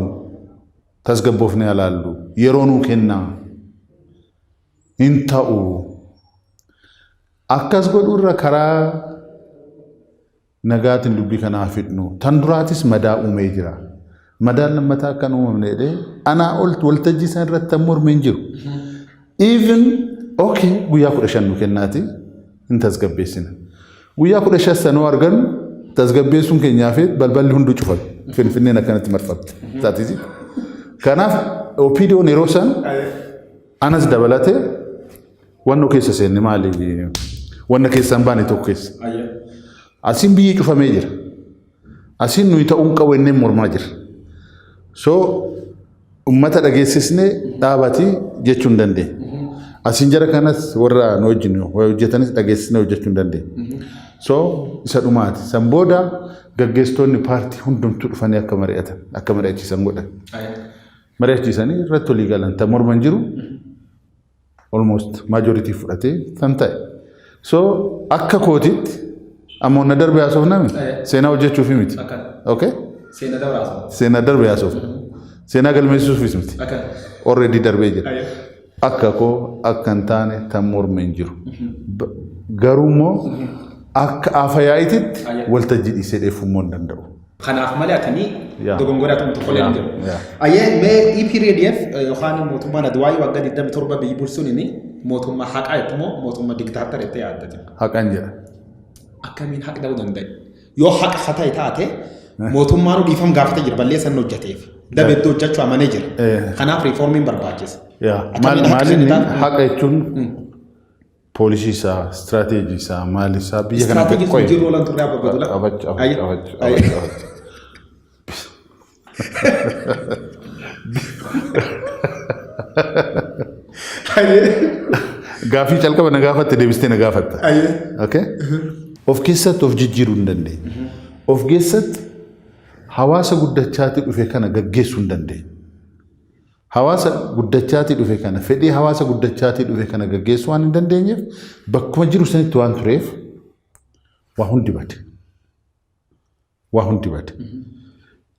Tasgabboofnee alaallu. Yeroo nuu kennaa. Hin ta'u. Akkas godhuurra karaa nagaatiin dubbii kanaa fidnu. Tan duraatis madaa uumee jira. Madaan lammataa akkan uumamne jedhee anaa ol waltajjii isaan irratti tan morme hin jiru. Even okay, guyyaa 15 nu kennaati hin tasgabbeessina. Guyyaa 15 sanoo argannu tasgabbeessuun keenyaa fi balballi hunduu cufame. Finfinneen akkanatti marfamte. Taatisi. Kanaaf OPDOn yeroo san anas dabalatee wannoo keessa seenne, maali, wanna keessaa hin baane tokko keessa. Asiin biyyi cufamee jira. Asiin nuyi ta'uun qabu inneen mormaa jira. So ummata dhageessisnee dhaabatii jechuu hin dandeenye. Asiin jara kanas warra nu wajjin hojjetanis dhageessisnee hojjechuu hin dandeenye. So isa dhumaati. San booda gaggeessitoonni paartii hundumtuu dhufanii akka mari'atan, akka mari'achiisan godhan. Mari'achiisanii irratti walii galan. Tan morman jiru, almost majority fudhatee kan ta'e. So akka kootitti amma na darbe haasofname seenaa hojjechuufi miti. Okay? Seenaa dabraasa. Seenaa darbe haasofna. Seenaa galmeessisuufis miti. Already darbee jira. Akka koo akka hin taane tan morme hin jiru. Garuu immoo Akka afayaa'iititti waltajjii dhiisee dheeffummoo hin danda'u. Kanaaf malee atini dogongora atuun tokkollee hin jiru. Yaa. Ayyee, mee EPRDF yookaan mootummaan Adwaayii waggaa 27 biyyi bulchuun inni mootummaa haqaa jettu moo mootummaa diktaatara jettee yaaddate? Haqan jedha. Akkamiin haqa ta'uu danda'e? Yoo haqa haa ta'e taate, mootummaan dhiifama gaafatee jira balleessan hojjeteef. Daba iddoo hojjechuu amanee jira. Kanaaf riiformiin barbaachisa. Maal Akkamiin haqa maal inni taate? Haqa jechuun policy isaa, strategy isaa, maal isaa biyya kana Strategy sun jiru oolan turre, Abba Badula. Abacha, Ayyee. abacha, Ayyee. abacha, abacha. Ayyee. Gaaffii calqaba na gaafatte deebistee na gaafatta. Ayyee. Okay? Of keessatti of jijjiiruu hin dandeenye. Of keessatti hawaasa guddachaati dhufe kana gaggeessuu hin dandeenye. Hawaasa guddachaatii dhufe kana, fedhii hawaasa guddachaatii dhufe kana gaggeessuu waan hin dandeenyeef, bakkuma jiru sanitti waan tureef, waa hundi bade. Waa hundi bade.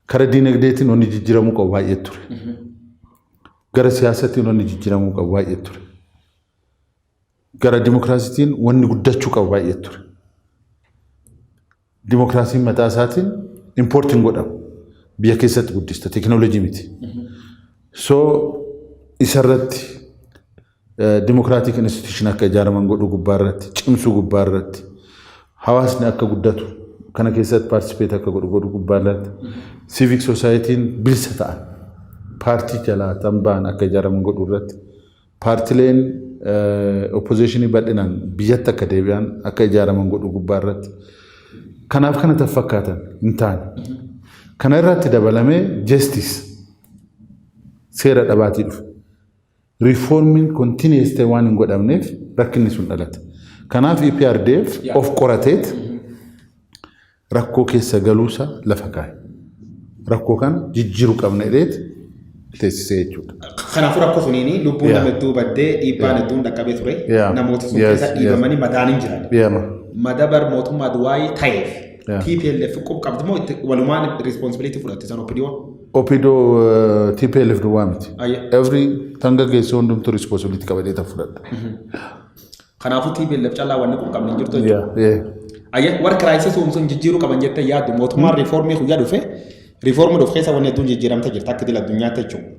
Kara diinagdeetiin wanni jijjiiramuu qabu baay'ee ture. Gara siyaasatiin wanni jijjiiramuu qabu baay'ee ture. Gara dimokiraasiitiin wanni guddachuu qabu baay'ee ture. Dimokiraasiin mataa isaatiin import hin godhamu. Biyya keessatti guddista, teekinooloojii miti. So isarratti, democratic institution akka ijaaraman godhuu gubbaa irratti, cimsuu gubbaa irratti, hawaasni akka guddatu kana keessatti participate akka godhu godhuu gubbaa irratti, civic societyn bilisa ta'an, paartii jalaa tan ba'an akka ijaaraman godhuu irratti, paartileen oppositionii bal'inaan biyyatti akka deebi'an, akka ijaaraman godhuu gubbaa irratti, kanaaf kana tan fakkaatan hin taane. Kana irratti dabalamee justice seera dhabaatii dhufe. Riiformiin continuous ta'e waan hin godhamneef rakkinni sun dhalate. Kanaaf EPRDF of qorateet rakkoo keessa galuusa lafa kaa'e. Rakkoo kana jijjiiruu qabna jedheet teessisee jechuudha. Kanaafuu rakkoo suniin lubbuun nama hedduu baddee, dhiibbaan hedduun dhaqqabee ture. Namoota sun keessa dhiibamanii madaan hin jiran. Madabar mootummaa Duwaayii ta'eef TPLF qub qabdi moo itti walumaan responsibility fudhatte san OPDO? OPDO, TPLF duwwaa miti. Every tan gaggeessuu hundumtuu responsibility qabadee tan fudhadha. Kanaafuu TPLF callaa wanni qub qabni hin jirtu jechuudha. Yeah. Ayyee, warra crisis uumsuun jijjiiruu qaban jettee yaaddu, mootummaan riiformii guyyaa dhufe, riiformii dhufe keessa wanni hedduun jijjiiramte jirti akka idil addunyaatti jechuudha.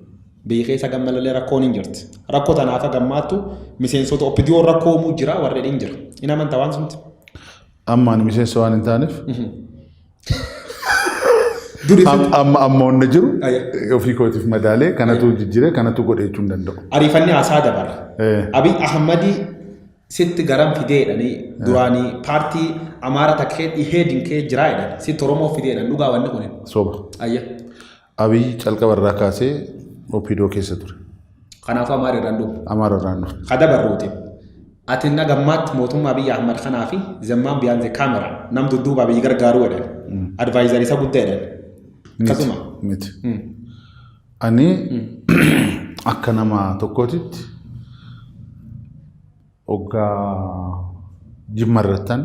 Biyya keessa gammalallee rakkoon hin jirti. Rakkoo tanaaf gammaattu miseensota OPDO rakkoo uumuu jira warri hin jira. Hin amantaa waan sunti? Amma ani miseensa waan hin taaneef Duri amma wanna jiru ofii kootiif madaalee kanatu jijjiiree kanatu godhe jechuu hin danda'u. Ariifannee haasaa dabala. Abiy Ahmadi sitti garam fidee jedhanii, duraanii paartii Amaara takkee dhiheedin kee jiraa jedhan, sitti Oromoo fidee jedhan, dhugaa wanni kun? Soba. Abiy calqaba irraa kaasee OPDO keessa ture. Kanaafuu Amaara irraan dhufu. Amaara irraan dhufe. Kadabarruuti. Ati na gammaatti mootummaa Abiyyi Ahmad kanaa fi the man behind the camera, nam dudduuba biyyi gargaaruu jedhan. Advisor isa guddaa jedhan. Akkasuma. Miti. Ani akka nama tokkootitti hoggaa Jimma irrattan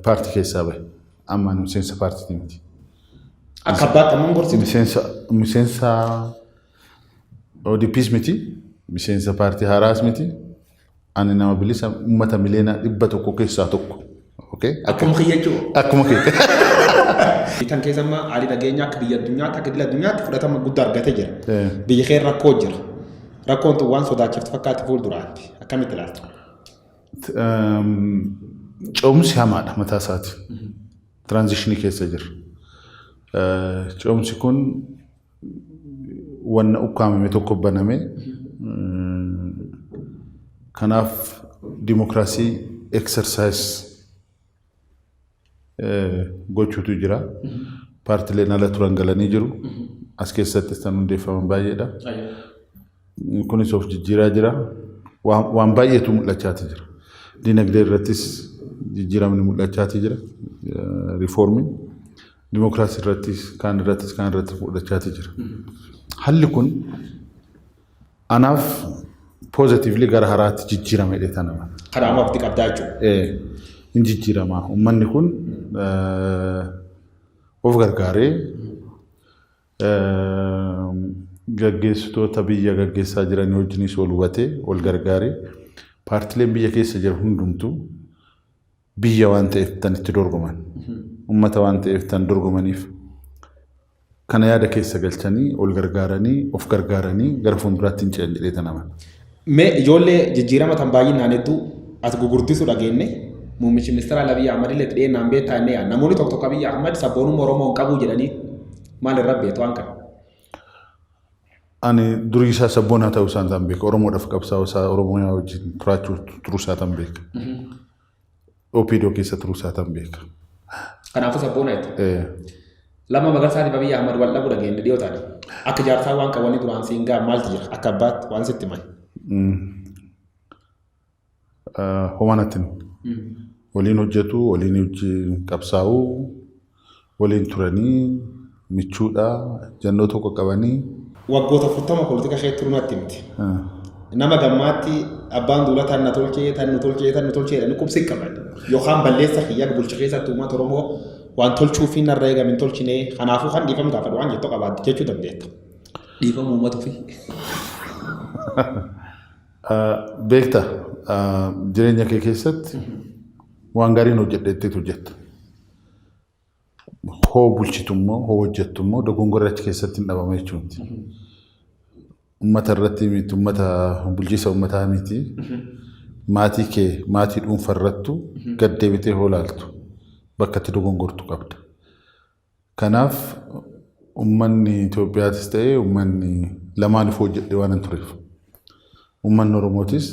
paartii keessaa bahe. Amma ani miseensa paartiitii miti. Akka abbaatti ammoo gorsitu. Miseensa ODPs miti. Miseensa paartii haaraas miti. Ani nama bilisa uummata miliyoona 100 keessaa tokko. Okay? Akkuma kiyya jechuudha. Akkuma kee. Tan keessa amma haalli nageenyaa akka biyya addunyaatti, akka idil addunyaatti fudhatama guddaa argatee jira. Biyya kee rakkoo jira. Rakkoon tun waan sodaachiftu fakkaatti fuulduraatti. Akkamitti ilaalta? Ce'umsi hamaadha mataa isaati. Transitionii keessa jira. Ce'umsi kun wanna ukkaamame tokko baname. Kanaaf dimokiraasii exercise gochuutu jira. Paartileen ala turan galanii jiru. As keessattis kan hundeeffaman baay'eedha. Kunis of jijjiiraa jira. Waan baay'eetu mul'achaati jira. Dinagdee irrattis jijjiiramni mul'achaati jira. Riiformiin dimokiraasii irrattis, kaan irrattis, kaan irrattis mul'achaati jira. Halli kun anaaf positively gara haraatti jijjiirama jedhee tanama. Kanaafuu abdii qabdaa jechuudha. Hin jijjiirama. Uummanni kun of gargaaree gaggeessitoota biyya gaggeessaa jiran wajjinis wal hubatee, wal gargaaree, paartileen biyya keessa jiran hundumtuu Biyya waan ta'eef tan itti dorgoman. Uummata waan ta'eef tan dorgomaniif. Kana yaada keessa galchanii ol gargaaranii of gargaaranii gara fuulduraatti hin ce'an jedhee tan amana. Mee ijoollee jijjiirama tan baay'inaan hedduu as gugurdisu dhageenye, muummichi ministeera Abiy Ahmad illee dhiyeennaan beektaa inni yaadna. Namoonni tokko tokko Abiy Ahmad sabboonummaa Oromoo hin qabu jedhanii, maal irra beektu waan kana? Ani durii isaa sabboonaa ta'uu isaan tan beeka. Oromoodhaaf qabsaa'uu isaa, Oromoo wajjin turaachuu turuu isaa tan beeka. OPDO keessa turuu isaa tan beeka. Kanaafuu sabboonaa jechuudha. Lammaa Magarsaatiif Abiy Ahmad wal dhabuu dhageenye dhiyoo taane. Akka jaarsaa waan qabanii duraan siin ga'a maaltu jira? Akka abbaatti waan sitti himan. Homaa natti waliin hojjetu, waliin hojii qabsaa'uu, waliin turanii, michuudha, jannoo tokko qabanii. Waggoota 40 politika kee turuu natti himti. Nama gammaatti abbaan duula tan na tolchee, tan nu tolchee, tan nu tolchee jedhanii qubsi qaban. Yookaan balleessa kiyya bulcha keessatti uummata Oromoo waan tolchuu fi narra eegame hin tolchine, kanaafuu kan dhiifama gaafadhu waan jettu qabaatti jechuu dandeetta. Dhiifama uummata ofii. Beekta, jireenya kee keessatti waan gaariin hojjedheetteetu hojjetta. Hoo bulchitu immoo, hoo hojjettu immoo, dogongorri achi keessatti hin dhabama jechuuti. Uummata irratti miti, uummata bulchiisa uummataa miti. Maatii kee, maatii dhuunfa irrattu gad deebitee hoo laaltu bakka itti dogongortu qabda. Kanaaf uummanni Itoophiyaatis ta'ee uummanni lamaaniif hojjedhe waan hin tureef. Uummanni Oromootis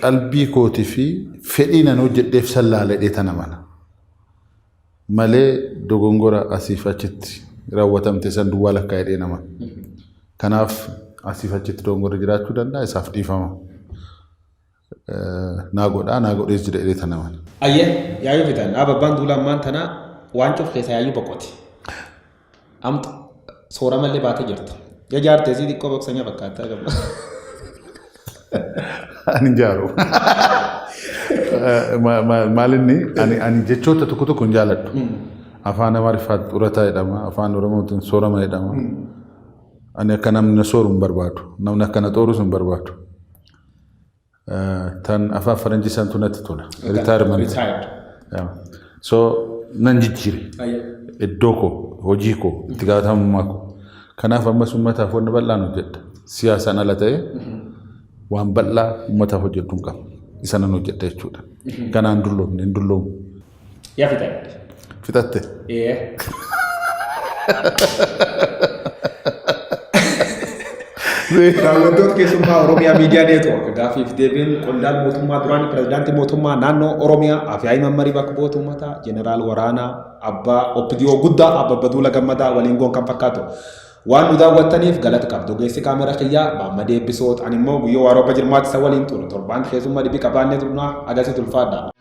qalbii kootii fi fedhii nan hojjedheef san laaladhee tana mana. Malee dogongora asiif achitti raawwatamte san duwwaa lakkaa'edhee nama. Kanaaf asiif achitti dogongorri jiraachuu danda'a, isaaf dhiifama. Naa godhaa, naa godhees jira jedhee tana mana. Ayyee, yaayyuu fitan. Dhaaba abbaan duula ammaan tana waan cuf keessa yaayyuu boqote. Amta sooramallee baatee jirta. Ya jaartee sii xiqqoo boqsanya fakkaata gama. Ani hin jaaru. Maal inni ani jechoota tokko tokko hin jaaladhu. Afaan Amaariffaatti urataa jedhama, afaan Oromootiin soorama jedhama. Ani akka namni na sooru hin barbaadu. Namni akka na xoorus hin barbaadu. Tan afaan Faranjii santu natti tola. Retirement. Retired. So nan jijjiire. Iddoo koo, hojii koo, itti gaafatamummaa koo. Kanaaf ammas uummataaf wanni bal'aan hojjedha. Siyaasaan ala ta'ee waan bal'aa uummataaf hojjedhu hin qabu. Isa nan hojjedha jechuudha. Kanaan dulloomne, hin dulloomu. Yaa fitan. Fixatte. Ee. Daawwattoota keessummaa Oromiyaa Miidiyaa Neetwoork, gaaffiif deebiin qondaal mootummaa duraanii pirezidaantii mootummaa naannoo Oromiyaa Afyaa'ii Mammarii bakka bu'oota uummataa Jeneraal Waraanaa Abbaa OPDO guddaa Abba Baduula Gammadaa waliin goon kan fakkaatu. Waan nu daawwattaniif galata qabdu. Ogeessi kaamera kiyyaa Maammadee Eebbisoot, ani immoo Guyyoo Waaroo Abba Jirmaatti isa waliin ture. Torbaan keessummaa dhibii qabaannee turnaa agarsiisu, ulfaadha.